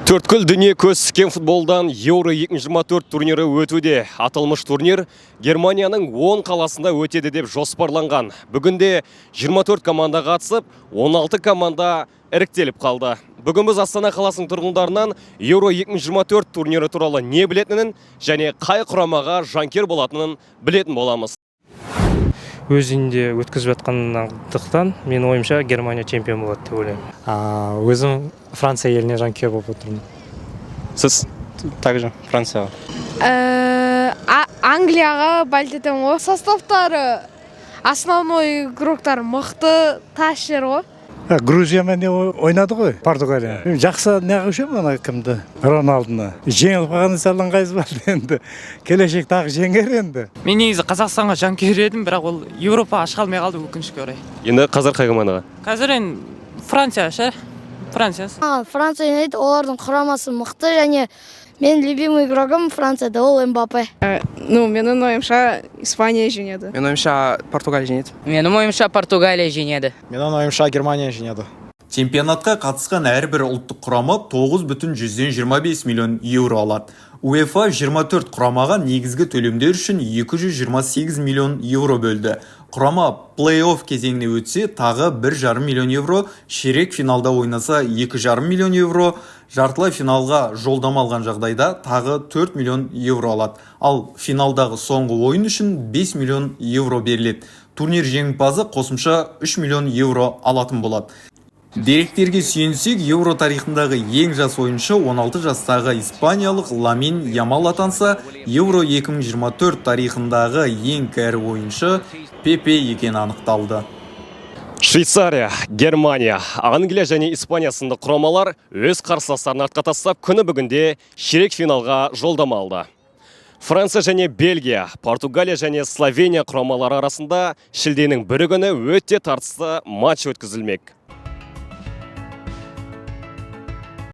Төрткүл дүние көз тіккен футболдан Еуро 2024 турнирі өтуде. Аталмыш турнир Германияның 10 қаласында өтеді деп жоспарланған. Бүгінде 24 команда қатысып, 16 команда іріктеліп қалды. Бүгін біз Астана қаласының тұрғындарынан Еуро 2024 турнирі туралы не білетінін және қай құрамаға жанкүйер болатынын білетін боламыз. Өз үйінде өткізіп жатқандықтан, менің ойымша, Германия чемпион болады деп ойлаймын. Өзім Франция еліне жанкүйер болып отырмын. Сіз? Также Францияға. Англияға болеть етемін ғой. Составтары, основной игроктар мықты, тащер ғой. Грузиямен не ойнады ғой, Португалия. Жақсы неғып ана кімді, Роналдыны. Жеңіліп қалғаны сәл ыңғайсыз болды енді. Келешек тағы жеңер енді. Мен негізі Қазақстанға жанкүйер едім, бірақ ол Еуропаға шыға алмай қалды, өкінішке орай. Енді қазір қай командаға? Қазір енді Франция ше, Франция. Маған Франция ұнайды, олардың құрамасы мықты және менің любимый игрогым Францияда, ол Мбаппе. Ну, менің ойымша, Испания жеңеді. Менің ойымша, Португалия жеңеді. Менің ойымша, Португалия жеңеді. Менің ойымша, Германия жеңеді. Чемпионатқа қатысқан әрбір ұлттық құрама 9,25 миллион еуро алады. УЕФА 24 құрамаға негізгі төлемдер үшін 228 миллион еуро бөлді. Құрама плей-офф кезеңіне өтсе, тағы 1,5 миллион евро, ширек финалда ойнаса 2,5 миллион евро, жартылай финалға жолдама алған жағдайда тағы 4 миллион евро алады. Ал финалдағы соңғы ойын үшін 5 миллион евро беріледі. Турнир жеңімпазы қосымша 3 миллион евро алатын болады. Деректерге сүйенсек, Еуро тарихындағы ең жас ойыншы 16 жастағы испаниялық Ламин Ямал атанса, Еуро 2024 тарихындағы ең кәрі ойыншы Пепе екені анықталды. Швейцария, Германия, Англия және Испания сынды құрамалар өз қарсыластарын артқа тастап, күні бүгінде ширек финалға жолдама алды. Франция және Бельгия, Португалия және Словения құрамалары арасында шілденің 1 күні өте тартысты матч өткізілмек.